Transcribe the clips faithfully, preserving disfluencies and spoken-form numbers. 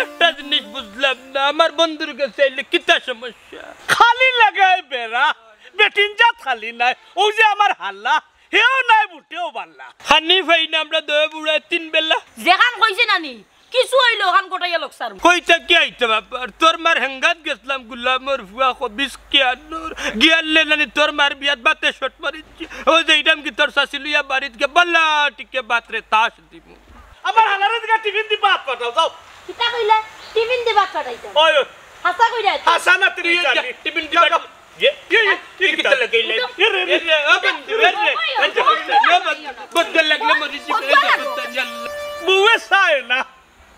একটা জিনিস বুঝলাম না, আমার বন্ধুর গেছে আইলে কিতা সমস্যা? খালি লাগায় বেড়া, বেটিন জাত খালি নায়। অউ যে আমার হালা, হেও নাই বুটেও বালা। খানি পাই না আমরা দুইও বুড়ায় তিন বেলা। যেখান কইছি নানি, কিছু অইলে অখান কটাইয়া লগ ছাড়মু। কই থাকি আইতাম আবার? তোর মার হেঙ্গাত গেছলাম, গুলামর ফুয়া খবিস কিয়ানোর। গিয়ালে নানি তোর মার বিয়াত ভাতে শট মারিছি। অউ যে ইটাম কি তোর চাচি লইয়া বাড়িত গিয়া বালা টিকে ভাতরে তাস দিমু। আমার হালারে দিগা টিফিন দি ভাত পাঠাও, যাও। কিতা কইলা? টিফিন দি ভাত পাঠাইতাম? ওই, ওই। হাছা কইরা আইছো? হাছা না, তুমি এই যে জানি। টিফিন দি যাও, ভাত। যাও। এ, এ, এ, এ, কিতা লাগাইলে? এ রে, এ রে। এ রে, ও বন্ধু, এ রে, এ রে, ও বন্ধু, বন্ধু লাগলে মরি যাইবে, এই যে বন্ধু, আল্লাহ। বউয়ে চায় না,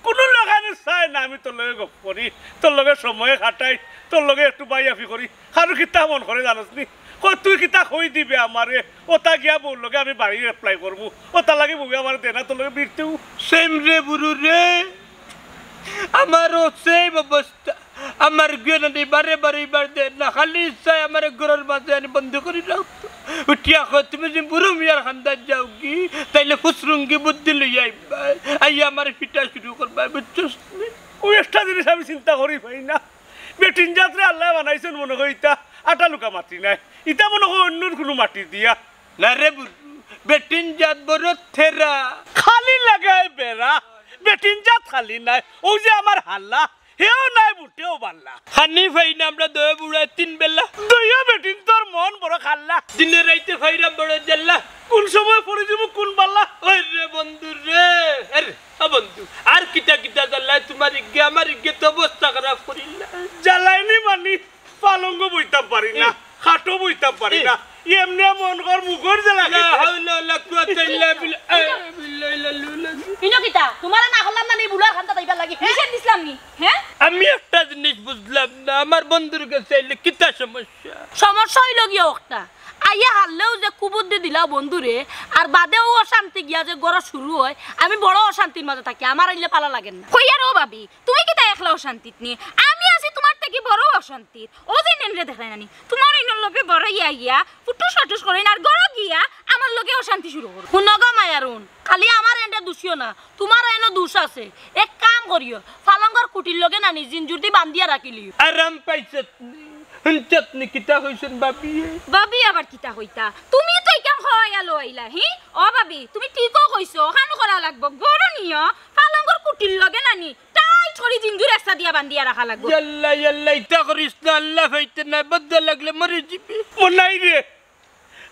কুনু লাগানে চায় না, আমি তোর লগে গপ করি, তোর লগে সময় কাটাই, তোর লগে একটু বাইয়াফি করি, কারো কিতা মন করে জানোস নি? কয়, তুই কিতা কই দিবে আমারে? ওটা গিয়া বউর লগে আমি বাড়ির apply করমু, ওটা লাগি বউয়ে আমারে দে না, তোর লগে বিরতেউ। সেম রে বুরু রে, আমারও সেম অবস্থা। আমার গিয়ে না বারে বারে ইবার দেয় না, খালি ইচ্ছায় আমার ঘরর মাঝে আনি বন্দি করি রাখতো। উঠিয়া কয়, "তুমি যে বুরু মিয়ার খান্দাত যাওগি, তাইলে ফুসরুঙ্গি বুদ্ধি লইয়া আইবায়, আইয়া আমার ফিটা শুরু করবায়, বুঝছস নি?" অউ একটা জিনিস আমি চিন্তা করি পাই না, বেটিন জাতরে আল্লায় বানাইছইন মনে করি ইতা আটা লুকা মাটি নায়, ইতা মনে করি অইন্যর কুনু মাটি দিয়া। না রে বুরু, বেটিন জাত বড় থেরা। খালি লাগায় বেড়া, বেটিন জাত খালি নায়। অউ যে আমার হালা, হেও নাই বুটেও বালা। খানি পাই না আমরা দুইও বুড়ায় তিন বেলা। দুইও বেটিন তোর মন বড় খাল্লা। দিনে রাইতে পাইরাম বড় জাল্লা। কুন সময় পড়ি যিমু কুন বালা। ওই রে বন্ধু রে, আরে, ও বন্ধু, আর কিতা কিতা জাল্লায় তুমার ইগে, আমার ইগে তো অবস্থা খারাপ করিলা। জালাইনি মানি পালঙ্গ বইতাম পারি না, এ। খাটো বইতাম পারি এ। না। এমনে মন কর মুখর জ্বালা লা খেতে। হাওলা ওয়ালা কুওয়াতা ইল্লা বিল্লাহ। এ, বিল্লাহ ইল্লা বিল্লাহ। ইনো কিতা? তুমারে না করলাম না নি বুলার খান্দাত আইবার লাগি? নিষেধ দিছলাম নি? হ্যাঁ? আমি একটা জিনিস বুঝলাম না, আমার বন্ধুর গেছে আইলে কিতা সমস্যা? সমস্যা অইলো গিয়া একটা। আইয়া হারলেও যে কুবুদ্ধি দিলা বন্ধুরে, আর বাদেও অশান্তি গিয়া যে ঘরো শুরু অয়, আমি বড় অশান্তির মাঝে থাকি, আমার আইলে পালা লাগের না। কইয়ার ও ভাবি, তুমি কিতা একলা অশান্তিত নি? আমি আছি তুমার থাকি বড় অশান্তিত। ও যে নেনরে দেখরায় না নি, তুমার ইনর লগে বড়াইয়া গিয়া ফুটুস ফাটুস করইন আর ঘরো গিয়া আমার লগে অশান্তি শুরু করো। হুনো গো মায়ারুন, খালি আমার এনরে দুষিও না, তুমারও এনো দুষ আছে। এক কাম করিও, পালঙ্গর কুটির লগে না নি জিঞ্জুর দি বান্ধিয়া রাখিলিও। আরাম পাইছত নি, হুনছত নি কিতা কইছইন ভাবিয়ে? ভাবি আবার কিতা কইতা? তুমি তো ইখান কওয়াইয়া লইলা, হি? ও ভাবি, তুমি ঠিকও কইছো, অখান করা লাগবো। ঘরো নিও, পালঙ্গর কুটির লগে না নি টাইট করি জিঞ্জুর একসা দিয়া বান্ধিয়া রাখা লাগবো। ইয়াল্লা, ইয়াল্লা, ইতা করিস না, আল্লাহ পাইতে না, বদলা লাগলে মরি যিবি। মনাই রে,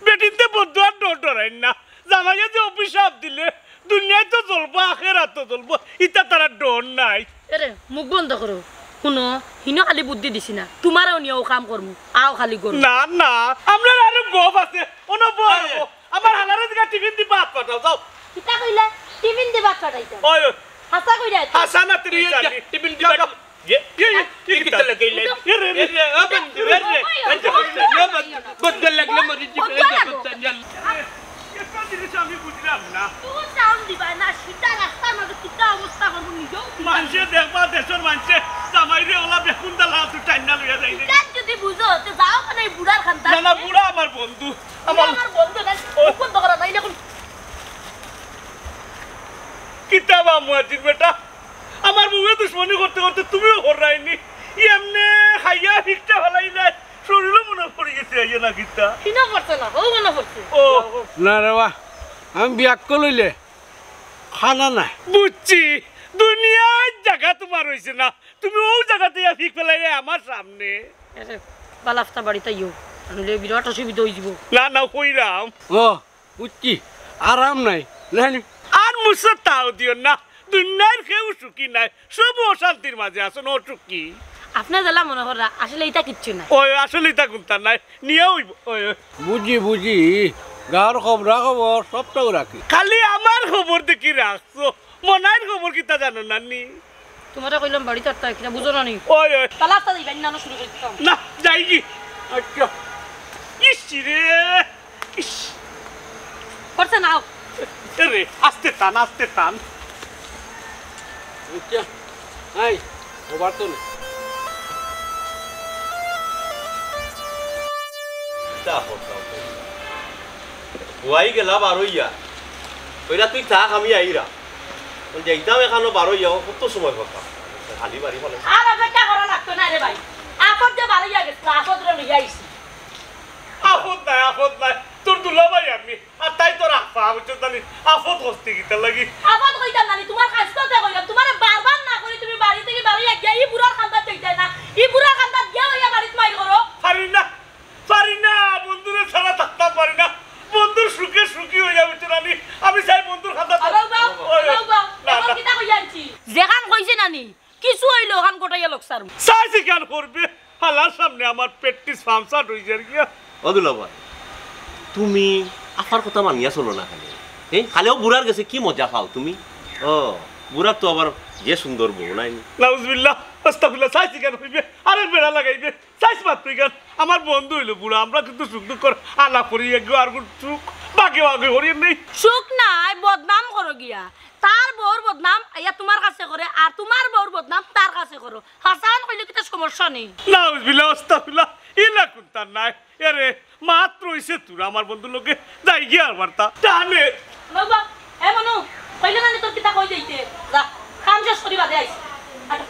বেটিন্তে বদদোয়ার ডর ডরাইন না। জামাইয়ে যে অভিশাপ দিলে, দুনিয়াত তো জ্বলবো, আখেরাতো জ্বলবো, ইতা তারার ডর নাই। এরে, মুখ বন্ধ করো। হুনো, হিনো খালি বুদ্ধি দিছি না, তুমারেও নিয়া অউ কাম করমু, আও খালি করমু। না, না, আমরার আরো গপ আছে, অনো বও। আরে, আমার হালারে দিগা টিফিন দি ভাত পাঠাও, যাও। কিতা কইলা? টিফিন দি ভাত পাঠাইতাম? ওই, ওই। হাছা কইরা আইছো? হাছা না, তুমি এই যে জানি। টিফিন দি যাও, ভাত। যাও। এ, এ, এ, এ, কিতা লাগাইলে? এ রে, এ রে, ও বন্ধু, এ রে, এ যে, এ বন্ধু, বদলা লাগলে মরি যিবি, এ যে, বদলা লাগলে। একটা জিনিস আমি বুঝলাম না। তুই সাউন্ড দিবা না, সিধা রাস্তার মাঝে কিতা অবস্থা করবো নিজেও বুঝলাম না। মানষে দেখবা, দেশর মানষে জামাইরে ওলা বেকুন দালা তুই টাইনা লইয়া যাইরে। ইটা যদি বুঝো, তে যাও কেনে এই বুড়ার খান্দাত? না, না, বুড়া আমার বন্ধু। বুড়া আমার আমার বন্ধু না, ও। বন্ধ করা নাই এখন। কিতা বা মুয়াজ্জিন বেটা, আমার বউয়ে দুশমনি করতে করতে তুমিও কররায়নি। এমনে খাইয়া ফিকটা ফালাই যায়, শরীরও মনে পড়ি গেছে, আইয়া না কিতা? কিনা পড়ছে না, ও মনে পড়ছে। ও। না রে বা, আমি বিয়াক্কল অইলে খানা নাই। বুঝছি, দুনিয়ার জাগা তুমার অইছে না, তুমি অউ জাগাত আইয়া ফিক ফালাইরায় আমার সামনে। আরে, বালাফতা বাড়িত আইও, নইলে বিরাট অসুবিধা অইযিবো। না, না, কইরাম। ও, বুঝছি, আরাম নাই, নানি? আর মুসা তাও দিও না, দুনিয়ার কেউ সুখী নাই, সব অশান্তির মাঝে আছইন, অসুখী। আপনার যেলা মনে কররা, আসলে ইটা কিচ্ছু নাই। ওই, আসলে ইটা কুনতা নাই, নিয়া অইবো। ওই, ওই। বুঝি, বুঝি, গাঁওর খবরা খবর সবটাউ রাখি। খালি আমার খবর দেখি রাখছো, মনাইর খবর কিতা জানো না নি? তুমারে কইলাম বাড়িত আটতা, কিতা বুঝো না নি? ওই, ওই। তালা আটতা দিবা, নিনানো শুরু করি দিতাম। না, যাইগি। আচ্ছা। ইস রে, ইস। করছে না, আও। এ রে, আস্তে টান, আস্তে টান। আচ্ছা, আই, ওবার তো না। তা হোক, তা হোক। বুয়াই গেলা বারইয়া। কইলা, "তুই থাক, আমি আইরাম।" বলে, "যাইতাম এখানো বারইয়া, কত সময় ফাঁকা।" খালি বাড়ি বলে। আর অপেক্ষা করা লাগতো না রে ভাই, আফত যে বাড়ি গেছে, আফত রে লইয়া আইছি। আফত নাই, আফত নাই, তোর দুলাভাই আমি, আর তাই তোর আফা, বুঝছো জানি, আফত হস্তি কিতার লাগি? আফত কইতাম নানি, তুমার কাজ করতে কইলাম, তুমারে বারবার না করি তুমি বাড়ি থাকি বাড়ি গিয়া ই বুড়ার কান্দাত যাইতায় না, ই বুড়ার কান্দাত গিয়া অইয়া বাড়িত মাইর করো। পারি না, পারি না, বন্ধুরে ছাড়া থাকতাম পারি না। বন্ধুর সুখে সুখী অইয়া, বুঝছো নানি? আমি চাই বন্ধুর কান্দাত। হ্যালো বাপ, ওই, হ্যালো বাপ, না, এখন না। কিতা কইয়া আনছি? যেখান কইছে নানি, কিছু অইলে ওখান গোটাইয়া লোক সারমু। চাইছি কেন করবে? হালার সামনে আমার প্র্যাকটিস ফার্ম শার্ট অইছে আর কি। ও দুলাভাই, তুমি আফার কথা মানিয়া চলো না কেনে? এ, খালি ও বুড়ার গেছে কি মজা পাও তুমি? ও, বুড়ার তো আবার যে সুন্দর বউ নাই নি। নাউজুবিল্লাহ, আস্তাগফিরুল্লাহ, চাইছি কেন কইবে? আরে বেড়া লাগাইবে, চাইছ মাত্র কেন? আমার বন্ধু অইলো বুড়া, আমরা কিন্তু সুখ দুঃখর আলাপ করি, একগু আর গুর সুখ বাগে বাগে করি নেই। সুখ নাই, বদনাম করো গিয়া। তার বউর বদনাম আইয়া তুমার কাছে করে, আর তুমার বউর বদনাম তার কাছে করো। হাসান কইলে কিতা সমস্যা নেই? নাউজুবিল্লাহ, আস্তাগফিরুল্লাহ, ইলা কুন্তা নাই। এরে, মাত্র অইছে তোরা আমার বন্ধুর লগে, যাই গিয়া আর বার্তা। টানে। বাবা, এ মনু, কইলে না তোর কিতা কই যাইতে? যা, কাম শেষ করি বাদে আইস। আটো,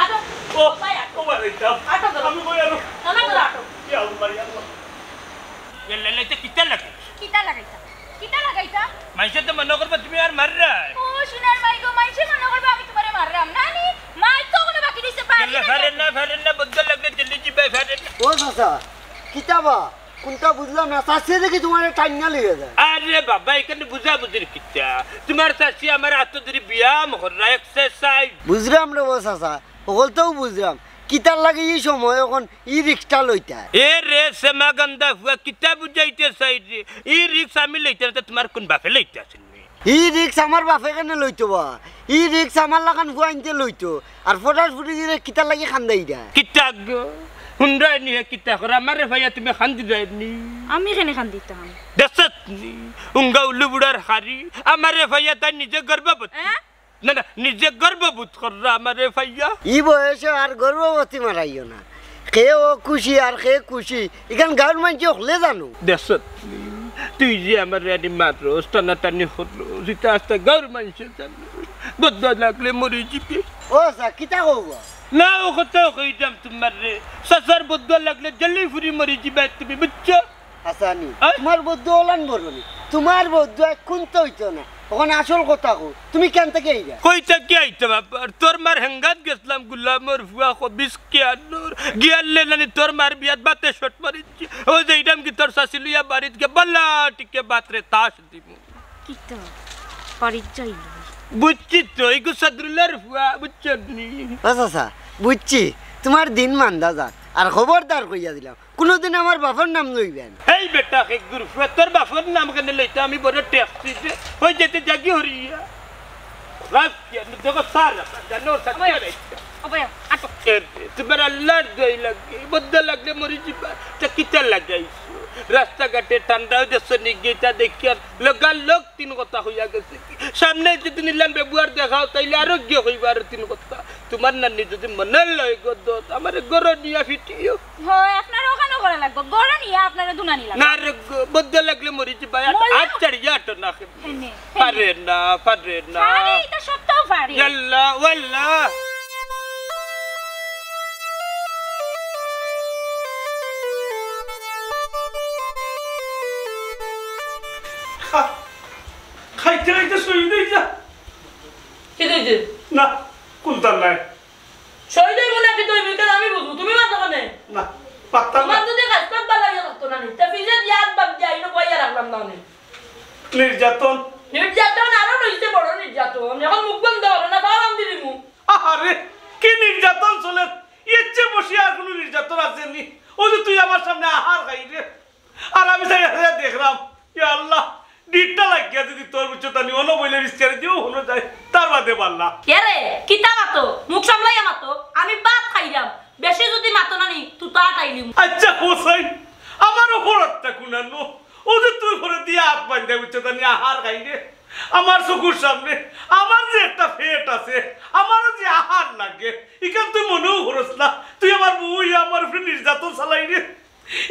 আটো। ও, ভাই, আটো। ও ভাই, যাও। আটো ধরো। আমি কই আনো? না, না, ধরো, আটো। ইয়া আল্লাহ, ইয়া আল্লাহ। এ লে, লে, ইতা কিতা লাগে? কিতা লাগাইতা? কিতা লাগাইতা? মাইনষে তো মনো করবো তুমি আর মাররায়। ও, সোনার মাই গো, মাইনষে মনো করবো আমি তুমারে মাররাম। নানি, মাই তো কোনো বাকি রইছে, পারি না। পারেন না, পারেন না, বদলা লাগলে দিল্লি জিবায় পারেন না। ও চাচা, কিতা বা? কুন্তা বুঝলাম না, চাচিয়ে দেখি তুমারে টাইনা লইয়া যায়। আরে বাবা, এখানে বুঝাবুঝির কিতা? তুমার চাচি আমার আতো ধরি ব্যায়াম কররা, এক্সারসাইজ। বুঝরাম রে ও চাচা, হকলতাউ বুঝরাম। কিতার লাগি ই সময় অখন ই রিক্সা লইতা? এ রে, সেমাগান্দা ফুয়া, কিতা বুঝাইতে চাইরে? ই রিক্স আমি লইতাম না, তে তুমার কুন বাপে লইতা আছিল নি? ই রিক্স আমার বাপে কেনে লইতো বা? ই রিক্স আমার লাখান ফুয়াইন্তে লইতো। আর ফটাস ফুটি দিলে কিতার লাগি কান্দাইরা? কিতা গো? হুনরায় নি হে কিতা করে? আমারে পাইয়া তুমি কান্দিরায় নি? আমি কেনে কান্দিতাম? দেখছত নি? উঙ্গা উল্লু বুড়ার হাড়ি, আমারে পাইয়া তাই নিজে গর্ভবতী। এ? না, না, নিজে গর্ভবোধ কররা আমারে পাইয়া। ই বয়সে আর গর্ভবতী মারাইও না। কে অখুশি আর কে খুশি, ইখান গাউর মাইনষে হকলে জানো। দেখছত নি, তুই যে আমারে আনি মারস, টানাটানি করস, ইতা আস্তা গাউর মাইনষে জানো। বদলা লাগলে মরি যিবে। ও চাচা, কিতা কও গো? না, ও কথা কইতাম তুমারে। চাচার বদলা লাগলে জেলেই ফুরি মরি যিবায় তুমি, বুঝছো? হাসানি, আই? তুমার বদুয়া অলান বড় নি। তুমার বদুয়া কুন্তা অইতো না। অখন আসল কথা কও, তুমি কেন থাকি আইরা? কই থাকি আইতাম আবার? তোর মার হেঙ্গাত গেছলাম, গুলামর ফুয়া খবিস কিয়ানোর। গিয়ালে নানি তোর মার বিয়াত বাতে শট মারিছি। ও যাইরাম কি তোর চাচি লইয়া বাড়িত গিয়া বালা টিকে বাতরে তাস দিমু। কিতা? বাড়িত যাইরাম। বুঝছি তো, ইগু সাদরুল্লার ফুয়া, বুঝছো নি? ও চাচা, বুঝছি। তুমার দিন মান্দা যাক। আর খবরদার কইয়া দিলাম, কুনুদিন আমার বাপর নাম লইবায় না। এই বেটা, হে গুরফুয়া, তোর বাপর নাম কেনে লইতাম? আমি বড় ট্যাক্সি দে, অই যাইতে জাগি হরিয়া। রাত কি, আমি দেখো স্যার, জানো, স্যার, অবয়া, কি রে? অবয়া, আটো। এ রে, তুমার আল্লাহর দোয়াই লাগে, বদলা লাগলে মরি যিবা। তা কিতা লাগাইছো? রাস্তাঘাটে ঠান্ডাও দেশো নিগিতা দেখিয়ার লগালগ তিন কথা কইয়া গেছে কি? সামনে যদি নিলাম ব্যবহার দেখাও, তাইলে আরো গিয়ে কইবা আরো তিন কথা। তুমার নানি যদি মনে লয় গো দত, আমারে গরো নিয়া ফিটিও। হয়, আপনারে অখানো করা লাগবো। গরো নিয়া আপনারে দুনানি লাগবো। না রে গো, বদলা লাগলে মরি যিবা। আট, মরলে আট চারি আট না খেয়ে। হেনে, হেনে। পারে না, পারে না। পারে, ইতা সত্য পারে। ইয়াল্লা, ওয়াল্লা। খা-, খাইতে খাইতে শহীদ অই যা। কি কইছে? না, কুন্তা নাই। শহীদ অইবো না কিতা অইবো, ইখান আমি বুঝমু, তুমি মাতো কেনে? না, পারতাম না। তুমার যদি কাজ কাম ভালা লাগে থাকতো না নি, তে ফিজে দিয়া আত বাদ দিয়া আইনো বইয়া রাখলাম না নি। নির্যাতন। নির্যাতন আরো রইছে বড় নির্যাতন। অখন মুখ বন্ধ করো না, বাবা আমি দিমু। আরে, কি নির্যাতন চলে? এর চেয়ে বেশি আর কুনু নির্যাতন আছে নি? অউ যে তুই আমার সামনে আহার খাইরে। আর আমি চাইয়া চাইয়া দেখরাম, ইয়া আল্লাহ, ডিটটা লাগিয়া যদি তোর উচ্চতা নিয়ে অন্য বইলে রিস্কারে দিও, হলো যায়, তার বাদে পারলা। এরে, কিতা মাতো? মুখ সামলাইয়া মাতো। আমি ভাত খাইরাম। বেশি যদি মাতো না নি, তুতা আটাইলিমু। আচ্ছা, হোসাইন, আমার উপর আত্মা কুনানো। অউ যে তুই ঘরে দিয়া আত বান্ধা উচ্চতা নিয়ে আহার খাইরে। আমার চকুর সামনে, আমার যে একটা পেট আছে, আমারও যে আহার লাগে, ইখান তুই মনেও করস না। তুই আমার বউ, ইয়া আমার উপরে নির্যাতন চালাইরে।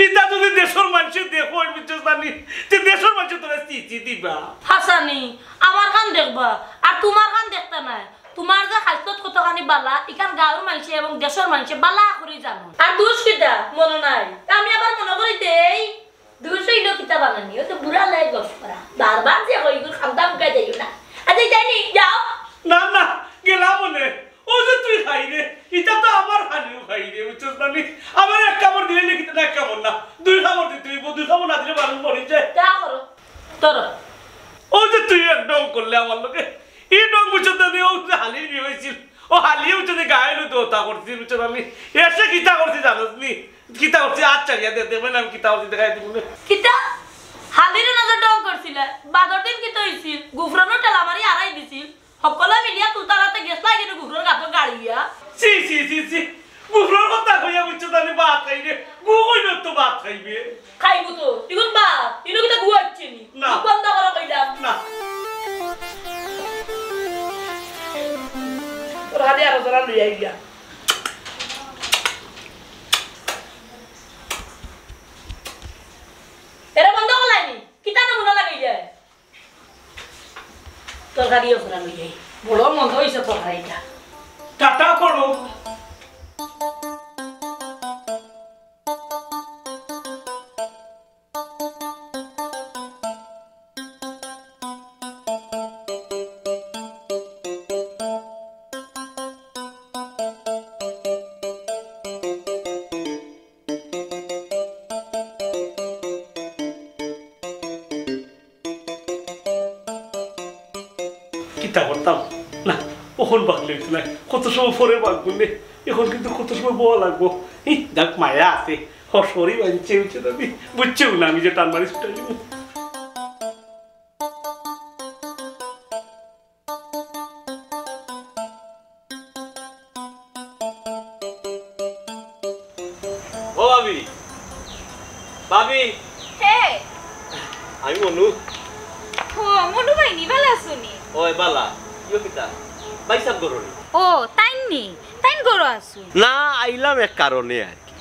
ইতা যদি দেশর মানষে দেখইন, বুঝছস না নি? তে দেশর মানষে তোরে চিঠি দিবা। হাসানি, আমার খান দেখবা, আর তুমার খান দেখতা নায়। তুমার যে খাইছত কতখানি বালা, ইখান গাঁওর মানষে এবং দেশর মানষে বালা করি জানো। আর দুষ কিতা? মনো নাই? তা আমি আবার মনো করি দেই। দুষ অইলো কিতা বানানি? অউ তো বুড়া লাই গফ করা। বারবার যে কই, ইগুর খামতা মুখা যাইও না। আচ্ছা, যাইনি, যাও। না, না, গেলাম মনে। অউ যে তুই খাইরে, ইতা তো আমার খানিও খাইরে, বুঝছস না নি? আমার এক কামড় দিলে নি, কিতা না এক কামড় না। দুই কামড় দিতে অইবো, দুই কামড় না দিলে মানুষ মরি যায়। তা করো, ধরো। অউ যে তুই এক ঢং করলে আমার লগে, ই ঢং বুঝছস না নি, অউ যে হালির বিয়া অইছিল, অউ হালিয়ে বুঝছস নি গায়ে হলুদ অতা করছিল, বুঝছস না নি? এসে কিতা করছি জানোস নি? কিতা করছি? আচ্ছা, ইয়া দে, দে, মানে আমি কিতা করছি দেখাই দিমু নে। কিতা? হালিরে নজর ঢং করছিলে? বাদর দিন কিতা অইছিল? গুফরনর ঠেলা মারি আড়াই দিছিল। হকলে মিলিয়া তুলতারাতে গেছলা কিন্তু গুফরর গাতো গাড়িয়া। ছি, ছি, ছি, ছি। গুফরর কথা কইয়া বুঝছো তাহলে ভাত খাইবে। গু কইলে তো ভাত খাইবে। খাইবো তো। ইগুন ভাত। ইনো কিতা গু আইছে নি? না। মুখ বন্ধ করো কইলাম। না। তোর হাতে আরো জোড়া লইয়া আইয়া। এরা বন্ধ করলাইনি? কিতা নমুনা লাগাই যায়? তরকারিও করা লই যাই। বড় মজা হইছে তরকারিটা। টাটা করো। কিতা করতাম? না, অখন বাগলে অইতো নায়। কত সময় পরে বাগবো নে? অখন কিন্তু কত সময় বওয়া লাগবো। ই, যাক, মায়া আছে। হসরি বানছে, বুঝছো না? আমি, বুঝছো না, আমি যে টান মারি ছুটাই দিমু। ও ভাবি, ভাবি। হে। আমি মনু। ও, মনু ভাই নি, ভালা আছো নি? ওই বালা, ইয়ো কিতা? ভাই সাব ঘরো নি? ও, তাইন নি? তাইন ঘরো আছো? না, আইলাম এক কারণে আর কি।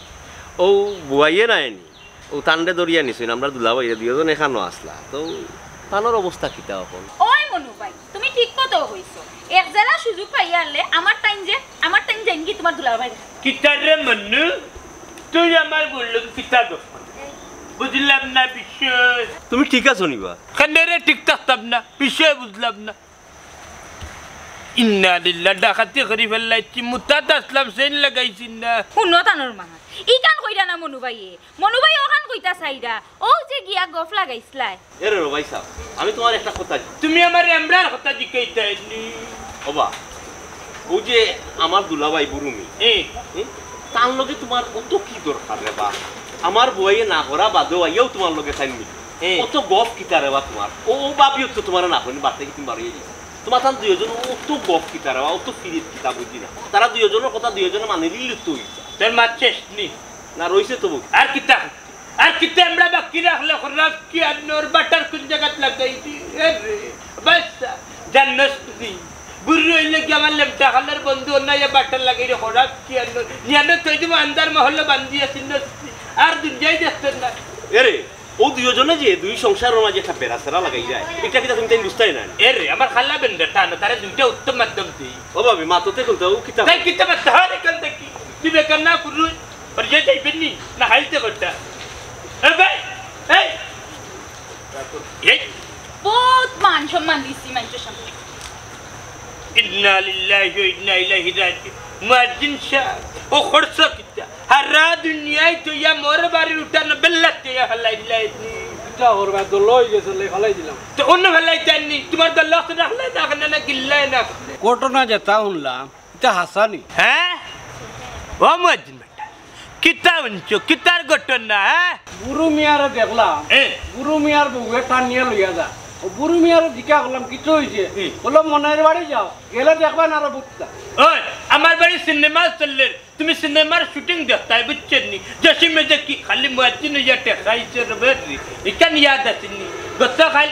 ও বুয়াইয়ে নাই নি? ও তানরে ধরিয়া নিছইন, আমরার দুলাভাইরে দুইওজন এখানো আছলা। তো তানর অবস্থা কিতা অখন? ওই মনু ভাই, তুমি ঠিক কথা কইছো। এক জেলা সুযোগ পাইয়া আনলে আমার তাইন যে, আমার তাইন যাইন কি তোমার দুলাভাই? কিতা রে মনু? তুই আমার বললু কিতা দোষ? বুঝলাম না বিষয়। তুমি ঠিক আছো নি বা? কেনে রে ঠিক থাকতাম না, বিষয় বুঝলাম না। ইন্না লিল্লাহ, ডাকাতি করি ফেললাইছি, মুতাত আসলাম, সেন লাগাইছি না। হুনো তানোর মা, ইখান কইরা না মনু ভাইয়ে, মনু ভাই অখান কইতা চাইরা, অউ যে গিয়া গফ লাগাইছলায়। এরে রে ভাই সাব, আমি তোমার একটা কথা জি-, তুমি আমার এমরার কথা জিকাইতায় নি। ওবা, অউ যে আমার দুলাভাই বুরুমি, এ। হুম? তার লগে তোমার অত কি দরকার রে বা? আমার বুয়াইয়ে না করা বাদেও আইয়াও তোমার লগে তাইন মিলে। এ। অত গফ কিতা রে বা তোমার? ও, ও ভাবিও তো তোমার না কইনি, বাদ থাকি তুমি বারইয়া যাও। তোমার তান দুইওজন অত গফ কিতা রে বা, অত ফিরিত কিতা বুঝি না। তারা দুইওজনর কথা দুইওজনে মানি লিলে তো অইছে। তোর মাত শেষ নি? না, রইছে তো বউ। আর কিতা? আর কিতা আমরা বাকি রাখলে খরাব কি আর নর বাটার কোন জাগাত লাগাই দি? এ রে, বাচ্চা, জান্নাত নি। বুড়ি অইলে কি আমার লেমটা খালার বন্ধু অন্যায় বাটার লাগাই রে খরাব কি আর নর? নিয়ানো তুই তুমি আন্দার মহল্লা বান্ধি আছিস না? আর দুনিয়ায় দেখতে না। এরে, ও দুইওজনে যে দুই সংসারর মাঝে একটা বেড়া সেরা লাগাই যায়, এটা কিতা তুমি তাই বুঝতায় না? এ রে, আমার খালা বেন্ডা টানো, তারে দুইটা উত্তম মাধ্যম দেই। ও ভাবি, মা তোতে খুলতে, ও কিতা? তাই কিতা মারতে হয় রে, কাল দেখি। তুই বেকার না করুন, আর যে যাইবেন নি, না হাইতে করতা। এ ভাই, এই, এই। বহুত মান সম্মান দিছি মানুষের সামনে। ইন্না লিল্লাহি ওয়া ইন্না ইলাইহি রাজিউন। মুয়াজ্জিন সাব, ও খরচ কিতা? হারা দুনিয়ায় তো ইয়া মোর বাড়ির উঠানো বেল্লাত তো ইয়া হালাই দিলাই। কিতা করবা, তো লই গেছে, লই ফালাই দিলাম। তো অন্য ফালাই দেননি, তোমার তো লস রাখলে না, না, না, গিল্লায় না। ঘটনা যেটা শুনলাম, ইটা হাছা নি? হ্যাঁ? ও মুয়াজ্জিন বেটা, কিতা হুনছো? কিতার ঘটনা, হ্যাঁ? বুরু মিয়ারে দেখলাম, এ। বুরু মিয়ার বউয়ে টানিয়া লইয়া যা। ও বুরু মিয়ারে জিকা করলাম, কিতা অইছে? হুম। বললো, "মনের বাড়ি যাও, গেলে দেখবা না আরো বুঝতা।" ওই, আমার বাড়ি সিনেমা চললে, তুমি সিনেমার শুটিং দেখতায়, বুঝছো নি? জসিমে যে কি খালি মুয়াজ্জিন অইয়া ঠেকাইছে রে বেটি, ইখান ইয়াদ আছে নি? গতকাল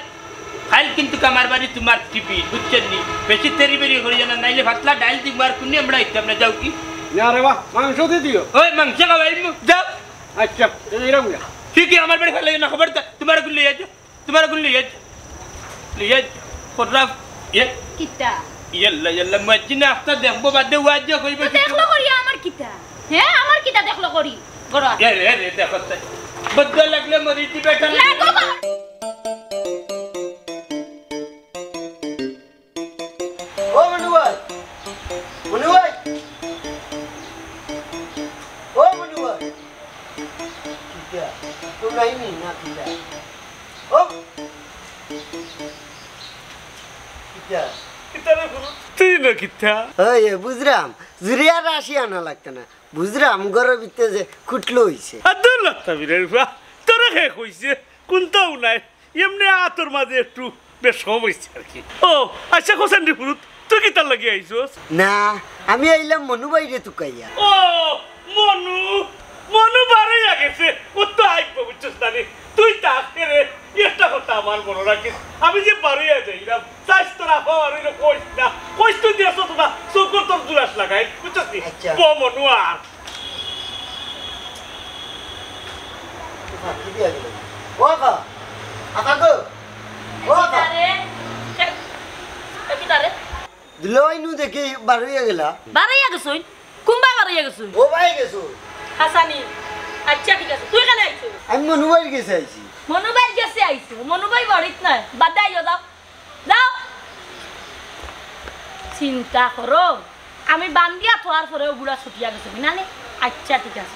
খাইল কিন্তু আমার বাড়ি তোমার টিভি, বুঝছো নি? বেশি তেরি বেরি করিও না, নাইলে পাতলা ডাইল দিমু আর কুনি আমরা আইতাম না, যাও কি? না রে বা, মাংস দি দিও। ওই মাংস খাওয়াইমু, যাও। আচ্ছা, এই এরকম যা। কি কি আমার বাড়ি ফালাইও না, খবরদার, তোমার গুলি লইয়া যাও, তোমার গুলি লইয়া যাও, লইয়া যাও, খরাব, ইয়ে। কিতা? ইয়াল্লা, ইয়াল্লা, মসজিদে আস্তা দেখবো, বাদে ওয়াজ যে কইবে তো কি দেখলো করি আমার কিতা? হে, আমার কিতা দেখলো করি? গড়া। এ রে, এ রে, দেখো তাই। বদ্দুয়া লাগলে মরি দিবে, এটা লাগো গো। ও মনু ভাই, মনু ভাই, ও মনু ভাই, কিতা? তো নাইনি না কিতা? ও কিতা? কিতা রে গুরু? তুই না কিতা? ওই, এ, বুঝরাম, জুরিয়ার রাশি আনা লাগতো না। বুঝরাম, ঘরর ভিতরে যে খুটলো হইছে। আর দূর লাগতা বিরাট বা, তোরে কে কইছে? কোনটাও নাই। এমনে আতর মাঝে একটু বেশ সমস্যা আর কি। ও, আচ্ছা, হোসেন রে ফুরুত, তুই কিতার লাগি আইছস? না, আমি আইলাম মনু ভাইরে তুকাইয়া। ও, মনু, মনু বারইয়া গেছে, ও তো আইব, বুঝছস না রে? তুই তাকে রে, একটা কথা আমার মনে রাখিস, আমি যে বারইয়া যাইলাম, চাইস তোর আপা আর ওইরকম কইস না, কইস তুই দিয়াছ তো না, চোখর তোর দুরাস লাগাই, বুঝছস নি? আচ্ছা। ব মনু আর। ফাঁকি দিয়া গেল। ও আপা, আপা গো, ও আপা। কিতারে? এ, এ কিতারে? দুলাভাই নু দেখি বারইয়া গেলা। বারইয়া গেছইন? কুনবায় বারইয়া গেছইন? ও ভাই গেছো। হাসানি। আচ্ছা, ঠিক আছে। তুই কেনে আইছস? আমি মনু ভাইর গেছে আইছি। মনু ভাইর গেছে আইছো? মনু ভাই বাড়িত নাই। বাদে আইও, যাও। যাও। চিন্তা করো। আমি বান্দিয়া থওয়ার পরেও বুড়া ছুটিয়া গেছে। নানি? আচ্ছা, ঠিক আছে।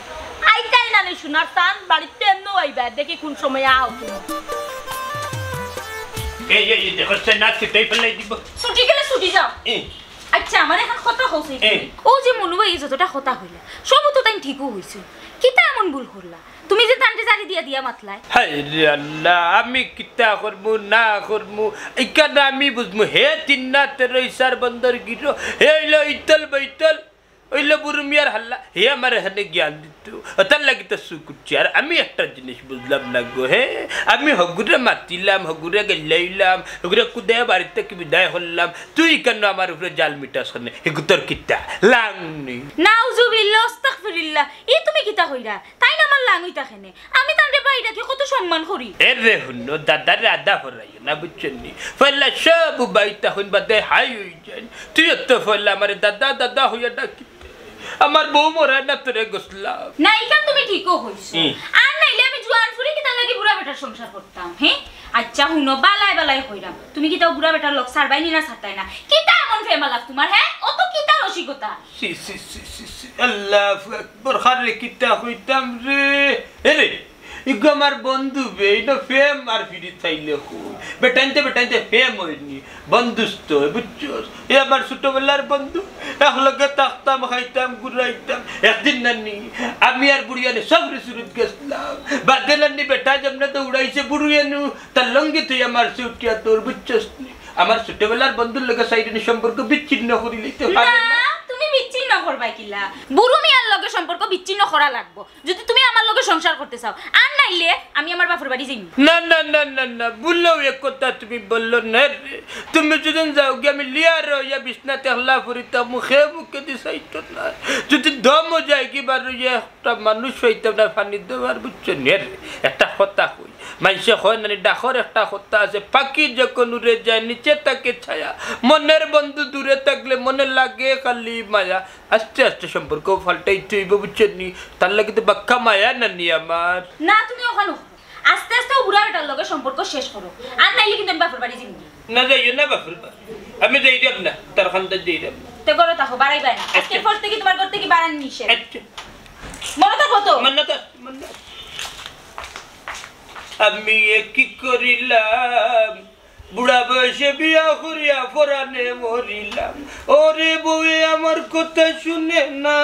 আইতায় নানি সোনার চান, বাড়িত এমনেও আইবা। দেখি কোন সময় আও তুমি। এই, এই, এই, দেখো, সে না ছুটেই ফেলাই দিব। ছুটি গেলে ছুটি যাও। এ। আচ্ছা, আমার এখন কথা কইছে। এ। ও যে মনু ভাই যতটা কথা কইলা, সব তো তাই ঠিকও হইছে। কিতা এমন ভুল করলা? তুমি যে তানরে জারি দিয়া দিয়া মাতলায়। হায় রে আল্লাহ, আমি কিতা করমু না করমু, ইখান আমি বুঝমু। হে তিন না তেরো ইসার বন্দর গিরো, হে অইলো ইতল বৈতল, অইলো বুরু মিয়ার হাল্লা, হে আমার এখানে জ্ঞান দিত। অতার লাগি তো চুপ করছি। আর আমি একটা জিনিস বুঝলাম না গো, হে? আমি হগুরে মাতিলাম, হগুরে গেলাইলাম, হগুরে কুদাইয়া বাড়িত থাকি বিদায় করলাম, তুই কেনে আমার উপরে জাল মিটাস কেনে? হে গুতর কিতা? লাংনি। নাউজুবিল্লাহ, আস্তাগফিরুল্লাহ। ই তুমি কিতা কইরা? তাইন আমার লাং অইতা কেনে? আমি তানরে ভাই ডাকি কত সম্মান করি। এ রে হুনো, দাদারে আদা হরাইও না, বুঝছইন নি? পয়লা সব উবাইতা হইন বাদে হাই অই যাইন। তুই তো পয়লা আমারে দাদা, দাদা হইয়া ডাকি। আমার বউ মরায় না তোরে গছলাম। না, ইখান তুমি ঠিকও কইছো। হুম। আর নাইলে আমি জুয়ান ফুরি কিতার লাগি বুড়া বেটার সংসার করতাম, হে? আচ্ছা, হুনো, বালায় বালায় কইরাম। তুমি কিতা বুড়া বেটার লগ ছাড়বায় নি না ছাড়তায় না? কিতা এমন প্রেম আলাপ তুমার, হে? অত কিতা রসিকতা? ছি, ছি, ছি, ছি, ছি। আল্লাহু আকবার, কারে কিতা কইতাম রে। এ রে, ইগু আমার বন্ধু বে, ইনো প্রেম আর ফিরি চাইলে কই। বেটাইন্তে, বেটাইন্তে প্রেম অয়নি, বন্ধুত্ব অয়, বুঝছস? এ আমার ছোটবেলার বন্ধু, একলগে থাকতাম, খাইতাম, ঘুরাইতাম। একদিন নানি, আমি আর বুড়িয়ানে সব রিসুরুত গেছলাম। বাদে নানি বেটা যেমনে দৌড়াইছে বুড়িয়ানু, তার লঙ্গি তুই আমার উঠিয়া তোর, বুঝছস নি? আমার ছোটবেলার বন্ধুর লগে সাইডে সম্পর্ক বিচ্ছিন্ন করি লইতে পারে না। না, তুমি বিচ্ছিন্ন করবায় কিলা? বুরু মিয়ার লগে সম্পর্ক বিচ্ছিন্ন করা লাগবো, যদি তুমি আমার লগে সংসার করতে চাও। আর নাইলে আমি আমার বাপর বাড়ি যাইমু। না, না, না, না, না, ভুলেও এ কথা তুমি বললো না রে। তুমি যদি যাওগি, আমি লিয়ার অইয়া বিছনাত একলা পড়িতাম, মুখে মুখে দি চাইতো না। যদি দমও যায়গি বারইয়া, একটা মানুষ পাইতাম না পানি দেওয়ার, বুঝছো নি রে? একটা কথা কই, মাইনষে কয় না নি, ডাকর একটা কথা আছে, পাখি যখন উড়ে যায় নিচে থাকে ছায়া, মনের বন্ধু দূরে থাকলে মনে লাগে খালি মায়া। আস্তে আস্তে সম্পর্ক পাল্টাইতে অইবো, বুঝছো নি? তার লাগি তো বাক্কা মায়া নানি আমার। না, তুমি অখানো আস্তে আস্তে অউ বুড়া বেটার লগে সম্পর্ক শেষ করো, আর নাইলে কিন্তু আমি বাপর বাড়ি যাইমু। না, যাইও না বাপর বাড়ি। আমি যাইরাম না, তার খান্দাত যাইরাম না। তে ঘরো থাকো, বারাইবায় না। আজকের পর থাকি তুমার ঘর থাকি বারানি নিষেধ। আচ্ছা। মনো থাকবো তো? মনো থাক, মনো থাক। আমি এ কি করিলাম, বুড়া বয়সে বিয়া করিয়া পরানে মরিলাম। ওরে বউয়ে আমার কথা শুনে না,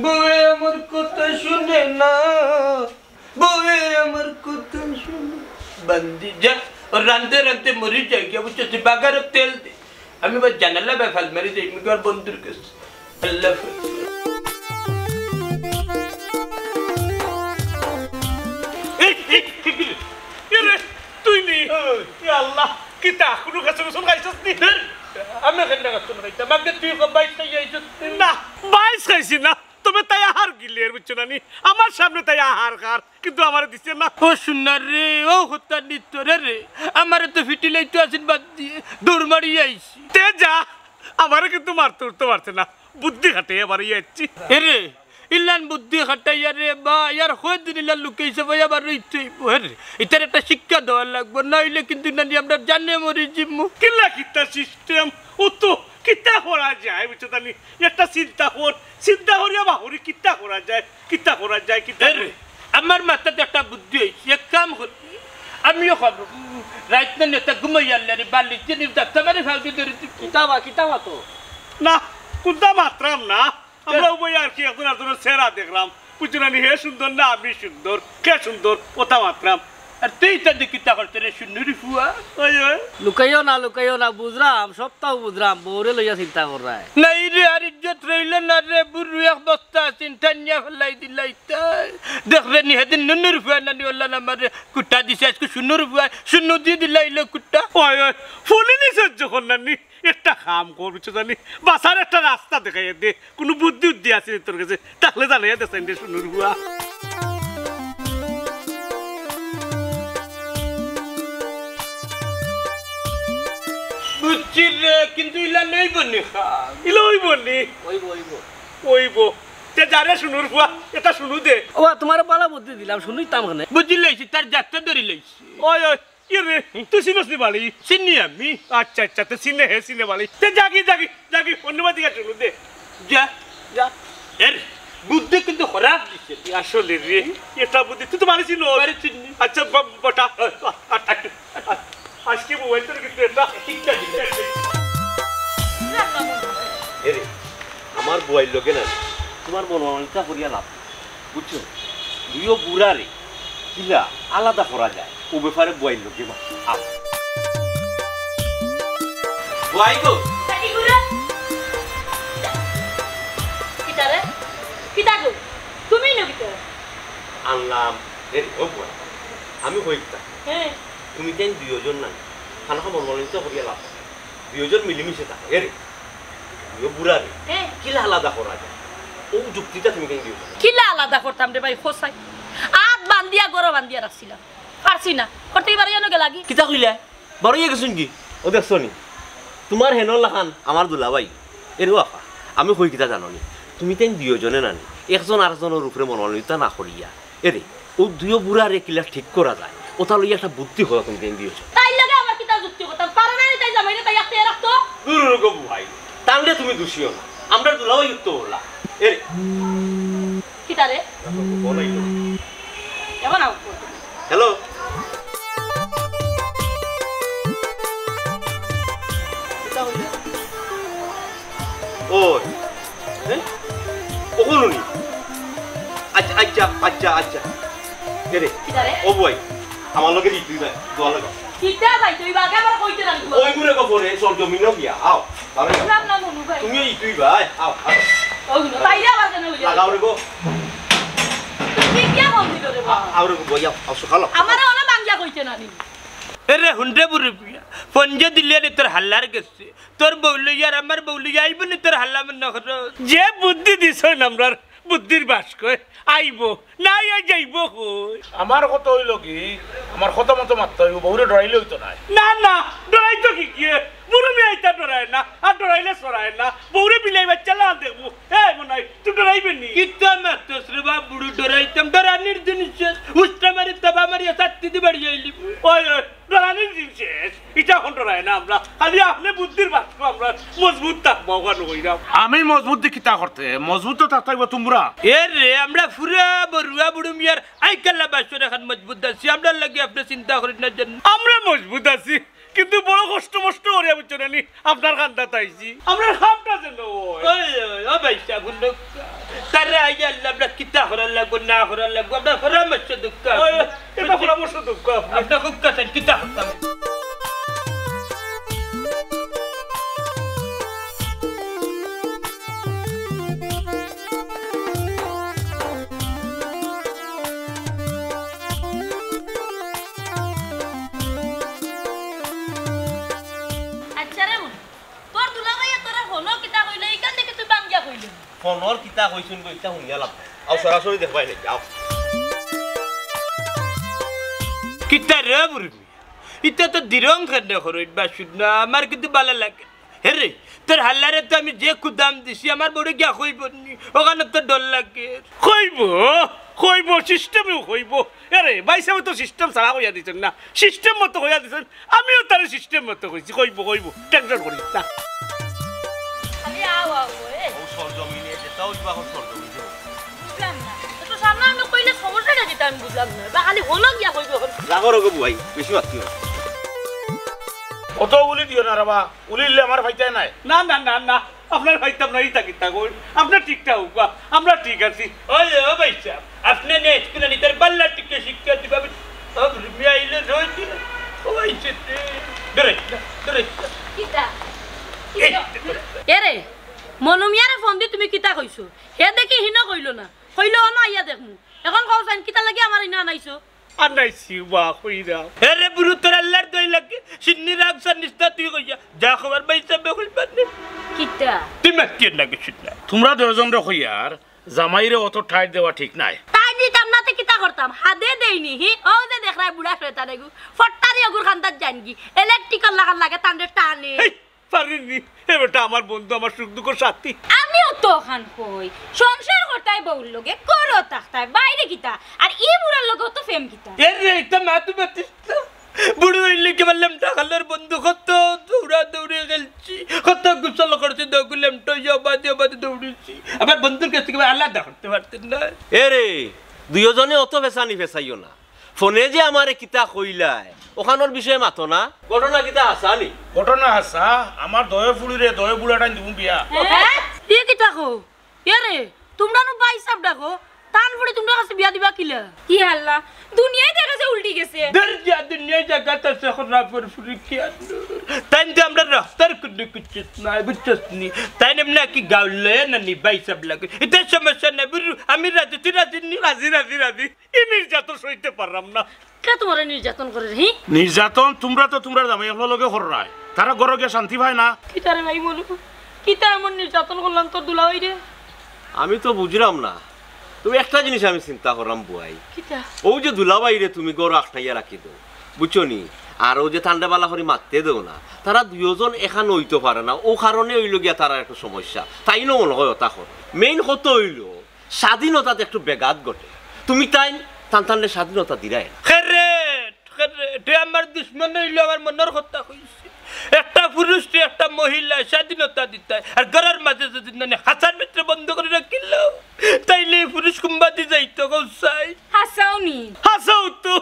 বউয়ে আমার কথা শুনে না। বউয়ে আমার কথা শুনে। বান্দি যা, ও রানতে রানতে মরি যায় গিয়া, বুঝছো? তুই বাগারো তেল দে। আমি বা জানালা বায় ফাল মারি যাই, আমি আমার বন্ধুর কাছে। আল্লাহ হাফেজ। এই, এই, কি কিরে? এ রে, তুই নি? ওই। ইয়া আল্লাহ, কিতা, কুনু গাছর গোসল খাইছস নি? ধুর, আমি কেনে গাছর গোসল খাইতাম? আমি তুই কম বাইশ খাই আইছস নি? না, বাইশ খাইছি না। তবে তাই আহার গিলের, বুঝছো না নি? আমার সামনে তাই আহার খার, কিন্তু আমারে দিছে না। ও সোনার রে, ও হত্যার নিত্তরে রে, আমারে তো ফিটিলাইতো আছেন বাদ দিয়ে দৌড় মারিয়া আইছি। তে যা, আমারে কিন্তু মারতে উঠতে পারছে না, বুদ্ধি খাটে এবার ইয়ে আইছি। এরে, ইলান বুদ্ধি খাটাইয়া রে বা, ইয়ার কয়দিন ইলান লুকাইছে ভাই, আবার রইতে হইব। এরে, ইতার একটা শিক্ষা দেওয়া লাগবো, না হইলে কিন্তু নানি আমরা জানে মরি জিমু। কিলা কিতা সিস্টেম, ও তো কিতা করা যায়, বুঝছো তানি? একটা চিন্তা কর, চিন্তা করিয়া বাহুরি কিতা করা যায়, কিতা করা যায়, কিতা এরে, আমার মাথাত একটা বুদ্ধি হইছে, এক কাম করি, আমিও খাবো। রাইত না নেতা ঘুমাই আনলে রে, বালিশ দিয়ে নিয়ে যাত্রা মারি ফাউজি ধরে দিবি। কিতা বা, কিতা মাতো? না, কুন্তা মাতরাম না। আমরা উভয় আর কি একজন আরজনর চেহারা দেখরাম। বুঝছো না নি, হে সুন্দর না আমি সুন্দর, কে সুন্দর, ওটা মাতরাম। আর তুই ইতা দি কিতা করতে রে, সুন্দরী ফুয়া? ওই, ওই। লুকাইও না, লুকাইও না, বুঝরাম, সবটাও বুঝরাম, বউরে লইয়া চিন্তা কররায়। নাই রে, আর ইজ্জত রইল না রে, বুরু এক বস্তা আছিন, টানিয়া ফেলাই দিলাই তাই। দেখরে নি, হেদিন নুনুর ফুয়া নানি ওল্লা না মারে, কুটা দিছে, আজকে সুন্দর ফুয়া, সুন্দর দিয়ে দিলাইলো কুটা। ওই, ওই, ফুলিনি সহ্য কর না নি। একটা কাম কর, বুঝছো জানি, বাসার একটা রাস্তা দেখাইয়া দে। কোনো বুদ্ধি উদ্ধি আছে নি তোর কাছে? তাহলে জানাইয়া দেস নি রে সুনুর বুয়া। বুঝছি রে, কিন্তু ইলা নেই বনি খা। ইলা ওই বনি। ওই বো, ওই বো। ওই বো। তে যা রে সুনুর বুয়া, এটা শুনু দে। ও, তোমার বালা বুদ্ধি দিলাম, শুনুইতাম কেনে? বুঝি লইছি, তার যাত্রা ধরি লইছি। ওই, ওই, ইয়ে রে, তুই চিনস নি বাড়ি? চিনি আমি। আচ্ছা, আচ্ছা, তো চিনে হে, চিনে বাড়ি। তে যাগি, যাগি, যাগি, অন্য বাড়ি থেকে শুনু দে। যা, যা। এর বুদ্ধি কিন্তু খারাপ দিছে। আসলে রে, এটা বুদ্ধি, তুই তো বাড়ি চিনস। বাড়ি চিনি। আচ্ছা, ব-, বটা, আ-, আ-, আ-, আ-, আজকে মোবাইল তোর কিন্তু এটা শিক্ষা দিতে। এরে, আমার বুয়াইর লগে না, তোমার মনোমালিন্যতা করিয়া লাভ নাই। বুঝছো? দুইও বুড়ারে কিলা আলাদা করা যায়, ও ব্যাপারে বুয়াইর লগে মাত। আও। বুয়াই গো। কিতা রে? কিতা গো? তুমি নু কিতা? আনলাম। এ, ও বুয়াই, আমি কই কিতা? হ্যাঁ। তুমি তাইন দুইওজন না, খানা খাবার মনোমালিন্যতা করিয়া লাভ নাই। দুইওজন মিলিমিশে থাকো, এরে। দুইও বুড়ারে। হ্যাঁ। কিলা আলাদা করা যায়? ও যুক্তিটা তুমি কেন দিও না? কিলা আলাদা করতাম রে ভাই, খোসাই। আত বান্ধিয়া, গরো বান্ধিয়া রাখছিলাম। পারছি না। করতে এবার কেন গেলাগি? কিতা কইলা? বারইয়া গেছইন কি? ও দেখছো নি? তোমার হেনর লাখান আমার দুলাভাই। এরে ও আফা, আমি কই কিতা জানো নি? তুমি তাইন দুইওজনে নানি, একজন আরেকজনর উপরে মনোমালিন্যতা না করিয়া এরে, ও দুইও বুড়ারে কিলা ঠিক করা যায়, ওটা লইয়া একটা বুদ্ধি করা তুমি কেন দিয়েছো? তাইর লগে আবার কিতা যুক্তি করতাম? পারে না নি তাই জামাইরে তাই আটকে রাখতো? দূর গো ভাই, তানরে তুমি দুষিও না, আমরা দুলাভাই যুক্ত হলা। এরে। কিতা রে? বলাই তো। এবার আউট করতে। হ্যালো। কিতা হইল? ওই, হ্যাঁ? ও কোন উনি? আচ্ছা, আচ্ছা, আচ্ছা, আচ্ছা। কে রে? কিতা রে? ও বই, আমার লগে ই তুই ভাই, দোয়া লাগা। কিতা ভাই, তুই বাগে আবার কইতে রাখবি? ওই গুরে গো ফোনে, সরজমিনও গিয়া, আও, ভালো লাগা। না, না, মনু ভাই। তুমিও ই তুই ভাই, আও, আও। ও গুলো, তাইলে আবার কেন হইল? লাগাও রে গো। তুই কিয়া ফোন দিল রে বাবা? আও রে গো, বই, আও, আও, সকাল। আমারে ওলা বাঙ্গিয়া কইতে না নি। এরে হুন্ডে বুড়ি পিয়া, ফোন যে দিলে রে তোর হাল্লার গেছে। তোর বউ লইয়া আর আমার বউ লইয়া আইব নি তোর হাল্লা মনে করো। যে বুদ্ধি দিছইন আমরার বুদ্ধির বাস কয় আইব, না আইয়া যাইব কই? আমার কথা হইল কি, আমার কথা মতো মাততে হইব, বউরে ডরাইলে হইতো না। না, না, ডরাইতো কি গিয়ে? বুড়ো মিয়া ইতা ডরায় না, আর ডরাইলে সরায় না। বউরে বিলাই বাচ্চা লাল দেখবো। এ মনাই, তুই ডরাইবে নি? কিতা মাতস রে বাপ, বুড়ো ডরাইতাম, ডরানির জিনিস শেষ। উষ্টা মারি, তাবা মারি, শাস্তি দি বাড়ি আইলি। ওই, ওই, ডরানির জিনিস শেষ। ইটা এখন ডরায় না আমরা। খালি আপনি বুদ্ধির বাক্য আমরা মজবুত থাকবো, ওখানে কইরাম। আমি মজবুত দি কিতা করতে? মজবুত তো থাকতে হইব তোমরা। এ রে, আমরা ফুরা বড়ুয়া বুড়ো মিয়ার আইকাল্লা বাসর এখন মজবুত আছি। আমরার লাগি আপনি চিন্তা করেন না যেন। আমরা মজবুত আছি, কিন্তু বড় কষ্ট মষ্ট করিয়া বুঝছো না নি? আপনার কান্দাত আইছি। আমরার কামটা যেন অয়। ওই, ওই, ও ভাই সাহেব, হুনো। তারে আইয়া আল্লাহ, আমরা কিতা করার লাগবো, না করার লাগবো, আমরা পরামর্শ দরকার। ওই, ওই, এটা পরামর্শ দরকার। আমরা খুব কাছে কিতা করতাম। আচ্ছা রে মন, তোর দুলাভাইয়ে তোরে হনো কিতা কইলে, ইখান থাকি তুই বাঙ্গিয়া কইলে? ফোনর কিতা কইছইন গো, ইতা হুনিয়া লাভ নাই। আও, সরাসরি দেখবায় নাকি? আও। কিতা রে বুরু মিয়া? ইতা তো দিরং কেনে করইন বা, শুন না, আমার কিন্তু ভালা লাগে না। হে রে, তোর হালারে তো আমি যে কুদাম দিছি, আমার বউরে গিয়া কইবো নি, অখানো তো ডর লাগে। কইবো, কইবো, সিস্টেমেও কইবো। আরে, ভাইসাবে তো সিস্টেম ছাড়া কইয়া দিছইন না, সিস্টেম মতো কইয়া দিছইন। আমিও তারে সিস্টেম মতো কইছি, কইবো, কইবো, টেনশন করিস না। খালি আও, আও, এ। ও সরজমিনে, যেটা অইবো অখন সরজমিনে অইবো। বুঝলাম না। তো সামনে আমি কইলে সমস্যাটা কিতা আমি বুঝলাম না। বা খালি হলো গিয়া কইবো অখন। রাগো রাগো বুয়াই, বেশি মাতিও না। অত উলি দিও না রে বা, উলিলে আমার ফাইতায় নায়। না, না, না, না, আপনার ফাইতাম না, ইতা কিতা কই? আপনার ঠিকটা হোক বা, আমরা ঠিক আছি। ওই, ও ভাইসাব, আপনে নে স্কুলে নিতে পারলা ঠিক শিক্ষা দিবা, আমি, ও, মিয়া আইলে রই দিলে, ও, আইছে তে, দূরে, দূরে। কিতা? এই, এরে, মনু মিয়ারে ফোন দি তুমি কিতা কইছো? হে দেখি হিনো কইলো না, কইলো অনো আইয়া দেখমু। অখন কও চাইন, কিতা লাগি আমার ইনো আনাইছো? আনাইছি বা কইরাম। এরে বুরু, তোর আল্লার দই লাগে, সিন্নি রাগ সার নিস্তা তুই কইয়া। যা খবর ভাইসাবে কইবার নে। কিতা? তুই মাতিয়ে না কিছু না। তুমরা দুইজনরে কইয়ার, জামাইরে অত টাইট দেওয়া ঠিক নায়। টাইট দিতাম না তে কিতা করতাম? হাদে দেইনি, হি? ও যে দেখরায় বুড়া শয়তান এগু। ফট্টারি এগুর খান্দাত জানগি। ইলেকট্রিকর লাখান লাগে তানরে টানে। হেই, পারিনি। এ বেটা আমার বন্ধু, আমার সুখ দুঃখর সাথী। আমিও তো অখান কই। সংসার করতায় বউর লগে, ঘরো থাকতায়, বাইরে কিতা? আর ই বুড়ার লগে অত প্রেম কিতা? এরে, ইতা মাতু মাতিস না। বুড়া অইলে কিবা লেমটা খালর বন্ধু, কত দৌড়া দৌড়ি খেলছি, কত গোসল করছি, দৌড় লেমটা অইয়া বাদে বাদে দৌড়িছি। আবার বন্ধুর কাছে কিবা আলাদা করতে পারতেন না। এরে, দুইজনে অত ফেসানি ফেসাইও না। ফোনে যে আমারে কিতা কইলায়, অখানর বিষয়ে মাতো না। ঘটনা কিতা হাছা নি? ঘটনা হাছা, আমার দয়ে ফুড়িরে দয়ে বুড়াটাইন দিমু বিয়া। হ্যাঁ? ই কিতা কো? এরে, তুমরা নু ভাইসাব ডাকো, তান ফুড়ি তুমরার কাছে বিয়া দিবা কিলা? ই আল্লাহ, দুনিয়াই দেখা যায় উল্টি গেছে। দরজা দুনিয়াই জাগাত আছে, অখন রাবর ফুড়ি কি আর? তাইন তো আমরার রক্তর কুন্ডু কুচ্ছিত নাই, বুঝছস নি? তাইন এমনে কি গাউল লয়া না নি ভাইসাব লাগে। ইতা সমস্যা নাই, বুরু, আমি রাজি, তুই রাজি নি? রাজি, রাজি, রাজি। ই নির্যাতন সইতে পাররাম না। কে তুমারে নির্যাতন করের, হি? নির্যাতন তুমরা তো তুমরার জামাই অকলর লগে কররায়। তারা ঘরো গিয়া শান্তি পায় না। কিতা রে ভাই মনু? কিতা এমন নির্যাতন করলাম তোর দুলাভাইরে? আমি তো বুঝরাম না। তুমি একটা জিনিস আমি চিন্তা কররাম বুয়াই। কিতা? অউ যে দুলাভাইরে তুমি ঘরো আটকাইয়া রাখি দেও, বুঝছো নি? আর অউ যে তানরে বালা করি মাততে দেও না, তারা দুইজন একখান অইতো পারে না, অউ কারণে অইলো গিয়া তারার একটু সমস্যা। তাইনও মনো অয় অতা করে। মেইন কথা অইলো, স্বাধীনতাত একটু ব্যাঘাত ঘটে। তুমি তাইন তান তানরে স্বাধীনতা দিরায় না। খেরেট, খেরেট, হে আমার দুশমন অইলো আমার মনর কথা কইছে। একটা পুরুষরে একটা মহিলা স্বাধীনতা দিতায়, আর ঘরর মাঝে যদি নানি খাঁচার ভিতরে বন্ধ করি রাখিলো, তাইলে ই পুরুষ কুনবাদি যাইতো, কও চাই? হাছাউ নি? হাছাউ তো।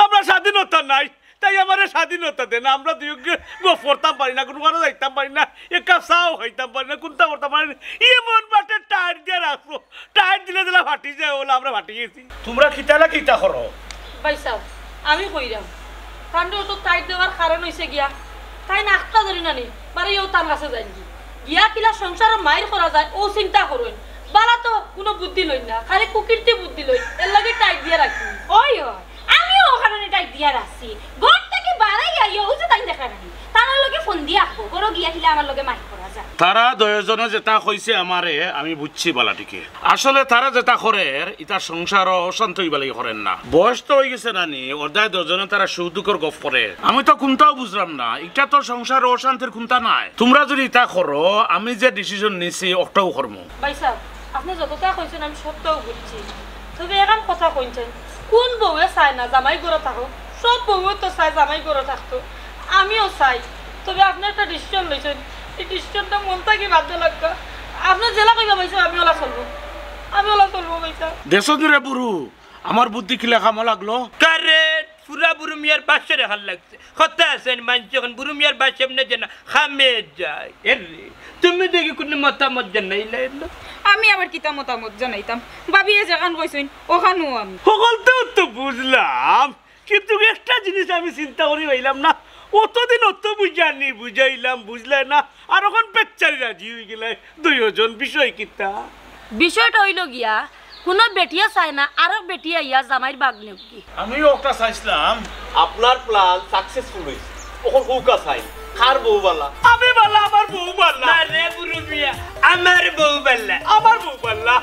আমরা স্বাধীনতা নাই, তাই আমারে স্বাধীনতা দেন। আমরা দুইওগে গফ করতাম পারি না, কুনু বারো যাইতাম পারি না, এক কাপ চাও খাইতাম পারি না, কুন্তা করতাম পারি না। এমন বাটে টাইট দিয়া রাখছো, টাইট দিলে যেলা ফাটি যায়, অলা আমরা ফাটি গেছি। তুমরা কিতা না কিতা করো? ভাইসাব, আমি কইরাম, তানরে অত টাইট দেওয়ার কারণ অইছে গিয়া, তাইন আখতা ধরি না নি, বারইয়াউ তান কাছে যাইনগি। গিয়া কিলা সংসারো মাইর করা যায়, অউ চিন্তা করইন। বালা তো কুনু বুদ্ধি লইন না, খালি কুকীর্তি বুদ্ধি লইন, এরলাগি টাইট দিয়া রাখি। ওই, ওই, আমিও অউ কারণে টাইট দিয়া রাখছি। ঘর থাকি বারইয়া অউ যে তাইন দেখরা না নি, তারার লগে ফোন দিয়া আখবো, ঘরো গিয়া কিলা আমার লগে মাইর করা যায়। তারা দুইজনে যেতা কইছে আমারে, আমি বুঝছি বালা ঠিকে। আসলে তারা যেতা করের, ইতা সংসারো অশান্তি অইবার লাগি করের না। বয়স তো অইগেছে না নি, অর দায় দুইজনে তারা সুখ দুঃখর গফ করের। আমি তো কুন্তাউ বুঝরাম না, ইটা তো সংসারো অশান্তির কুন্তা নায়। তুমরা যদি ইতা করো, আমি যে decision নিছি, অটাউ করমু। ভাইসাব, আপনে যততা কইছইন আমি সবতাউ বুঝছি, তবে একখান কথা কইন চাই, কুন বউয়ে চায় না জামাই ঘরো থাকউক? সব বউয়ে তো চায় জামাই ঘরো থাকতো, আমিও চাই। তবে আপনে একটা decision লইছইন, ই decisionটা মন থাকি বাদ দেওয়া লাগবো। আপনে যেলা কইবা ভাইসাব, আমি অলা চলমু, আমি অলা চলমু ভাইসাব। দেখছস নি রে বুরু, আমার বুদ্ধি কিলা কামো লাগলো? Correct, পুরা বুরু মিয়ার বাসর লাখান লাগছে। কথা আছে নি, মানষে কইন বুরু মিয়ার বাস এমনে যায় না, কামে যায়। এরে, তুমি দেখি কুনু মতামত জানাইলায় না? আমি আবার কিতা মতামত জানাইতাম? ভাবিয়ে যেখান কইছইন, অখানউ আমি। হকলতাউ তো বুঝলাম, কিন্তু একটা জিনিস আমি চিন্তা করি পাইলাম না। অতদিন অত বুঝানি বুঝাইলাম, বুঝলায় না, আর অখন পেচ্চারি রাজি অইগেলায় দুইওজন। বিষয় কিতা? বিষয়টা অইলো গিয়া, কুনু বেটিয়ে চায় না আরক বেটি আইয়া জামাইর ভাগ নেউকগি। আমিও একটা চাইছলাম। আপনার plan successful অইছে, অখন কউক্কা চাই। কার বউ বালা? আমি বালা, আমার বউ বালা। না রে বুরু মিয়া, আমার বউ বালা। আমার বউ বালা।